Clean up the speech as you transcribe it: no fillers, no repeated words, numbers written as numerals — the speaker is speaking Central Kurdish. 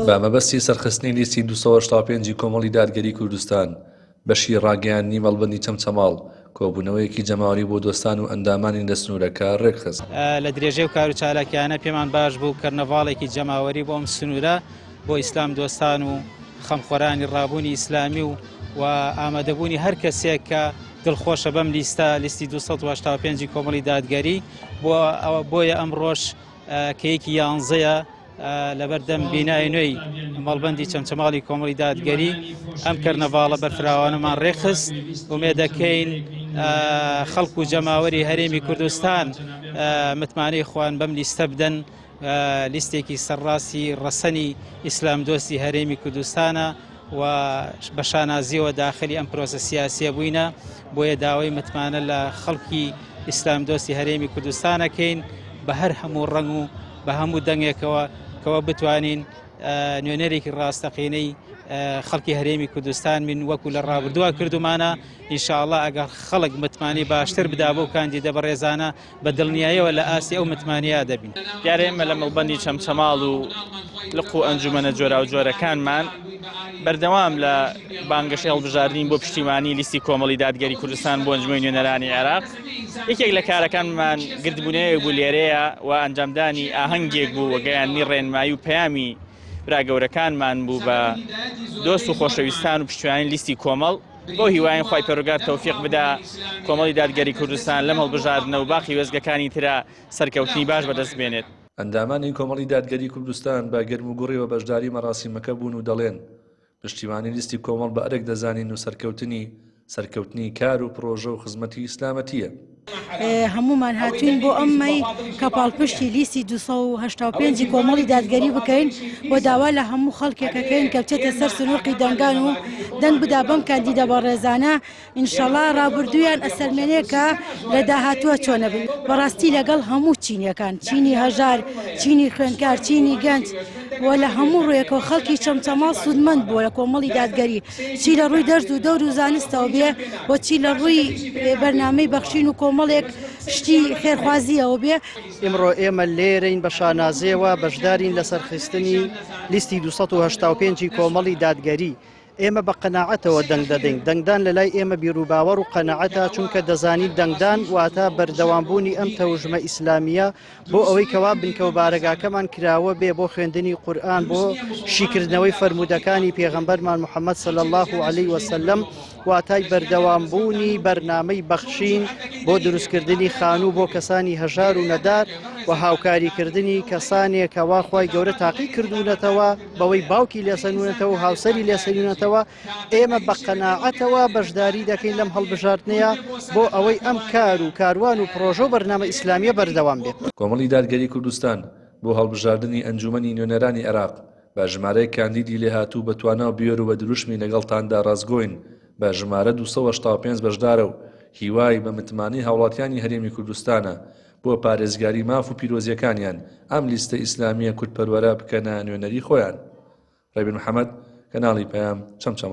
بە مەبەستی سەرخستنی لیستی 285 ی کۆمەڵی دادگەری کوردستان، بەشی ڕاگەیاندنی مەڵبەندی چەمچەماڵ، کۆبوونەوەیەکی جەماوەری بۆ دۆستان و ئەندامانی لە سنوورەکە ڕێکخست. لە درێژەی ئەو کارو چالاکیانە پێمان باش بوو کەرنەڤاڵێکی جەماوەری بۆ ئەم سنوورە بۆ ئیسلام دۆستان و خەمخۆرانی ڕابوونی ئیسلامی و و ئامادەبوونی هەر کەسێک کە دڵخۆشە بەم لیستە لیستی 285 کۆمەڵی دادگەری بۆ بۆیە ئەمڕۆش کە یەکی یانزەیە لەبەردەم بینای نوێی مەڵبەندی چەمچەماڵی کۆمەڵی دادگەری ئەم کەرنەڤاڵە بەرفراوانەمان ڕێکخست ئومێدەکەین خەڵک و جەماوەری هەرێمی کوردستان متمانەی خۆیان بەم لیستە بدەن لیستێکی سەرڕاستی ڕەسەنی ئیسلام دۆستی هەرێمی کوردستانە و بە شانازیەوە داخلی ئەم پرۆسە سیاسیە بووینە بۆیە داوای متمانە لە خەڵکی ئیسلام دۆستی هەرێمی کوردستانەکەین بە هەر هەموو ڕەنگ و بە هەموو دەنگێکەوە کەەوە بتوانین نوێنەرێکی ڕاستەقینەی خەڵکی هەرێمی کوردستان من وەکو لە ڕابردووە کردومانە ئینشاءاللە ئەگەر خەڵک متمانەی باشتر بدا بۆ کاندیدە بەڕێزانە بە دڵنیایەوە لە ئاستی ئەو متمانەیە دەبین. دیارە ئێمە لە مەڵبەندی چەمچەماڵ و لق و ئەنجومەنە جۆراوجۆرەکانمان بەردەوام لە بانگەشەی هەڵبژاردنین بۆ پشتیوانی لیستی کۆمەڵی دادگەری کوردستان بۆ ئەنجومەنی نوێنەرانی عێراق. یەکێک لە کارەکانمان گردبوونەوەیەک بوو لێرەیە و ئەنجامدانی ئاهەنگێک بوو و گەیاندنی ڕێنمایی و پەیامی برا گەورەکانمان بوو بە دۆست و خۆشەویستان و پشتیوانی لیستی کۆمەڵ. بەو هیوایەین خوای پەروەردگار تەوفیق بدا کۆمەڵی دادگەری کوردستان لەم هەڵبژاردنە و باقی وێستگەکانی ترا سەرکەوتنی باش بەدەست بێنێت. ئەندامانی کۆمەڵی دادگەری کوردستان بە گەرموگوڕیەوە بەشداری مەراسیمەکە بوون و دەڵێن، پشتیوانی لیستی کۆمەڵ بە ئەرک دەزانین و سەرکەوتنی، سەرکەوتنی کار و پڕۆژە و خزمەتی ئیسلامەتییە. هەموومان هاتووین بۆ ئەمەی کە پاڵپشتی لیستی 285 ی کۆمەڵی دادگەری بکەین و داوا لە هەموو خەڵکێک ئەکەین کە بچێتە سەر سنووقی دەنگان و دەنگ بدا بەم کاندیدە بەڕێزانە ئینشەڵا ڕابردوویان ئەسەلمێنێ کە لە داهاتووە چۆنە بن بەڕاستی لەگەڵ هەموو چینەکان چینی هەژار چینی خوێندکار چینی گەنج و لە هەموو ڕوویەکەوە خەڵکی چەمچەماڵ سوودمەند بووە لە کۆمەڵی دادگەری چی لە ڕووی دەرس و دەور و زانستەوە بێ و چی لە ڕووی بەرنامەی بەخشین و کۆمەڵێک شتی خێرخوازیەوە بێ. ئیمڕۆ ئێمە لێرەین بە شانازیەوە بەشدارین لە سەرخستنی لیستی 285 ی کۆمەڵی دادگەری. ئێمە بە قەناعەتەوە دەنگ دەدەین، دەنگدان لە لای ئێمە بیروباوەڕ و قەناعەتە، چونکە دەزانین دەنگدان واتە بەردەوامبوونی ئەم تەوژمە ئیسلامییە بۆ ئەوەی کەوا بنکە و بارەگاکەمان کراوە بێ بۆ خوێندنی قورئان بۆ شیکردنەوەی فەرموودەکانی پێغەمبەرمان محەممەد صلی اللە علیه وسلم واتای بەردەوامبوونی بەرنامەی بەخشین بۆ دروستکردنی خانوو بۆ کەسانی هەژار و نەدار و هاوکاریکردنی کەسانێک کەوا خوای گەورە تاقی کردوونەتەوە بەوەی باوکی لێسەنونەتەوە و هاوسەری لێسەنونەتەوە ئێمە بە قەناعەتەوە بەشداری دەکەین لەم هەڵبژاردنەیە بۆ ئەوەی ئەم کار و کاروان و پڕۆژە و بەرنامە ئیسلامییە بەردەوام بێت. کۆمەڵی دادگەری کوردستان بۆ هەڵبژاردنی ئەنجوومەنی نوێنەرانی عێراق بە ژمارەیەک کاندیدی لێهاتوو بە توانا و بوێر و بە دروشمی لەگەڵتاندا ڕاستگۆین بە ژمارە 285 بەشدارە و هیوای بە متمانەی هاوڵاتیانی هەرێمی کوردستانە بۆ پارێزگاری ماف و پیرۆزییەکانیان ئەم لیستە ئیسلامییە کوردپەروەرە بکەنە نوێنەری خۆیان. ڕێبین محەمەد، کەناڵی پەیام، چەمچەماڵ.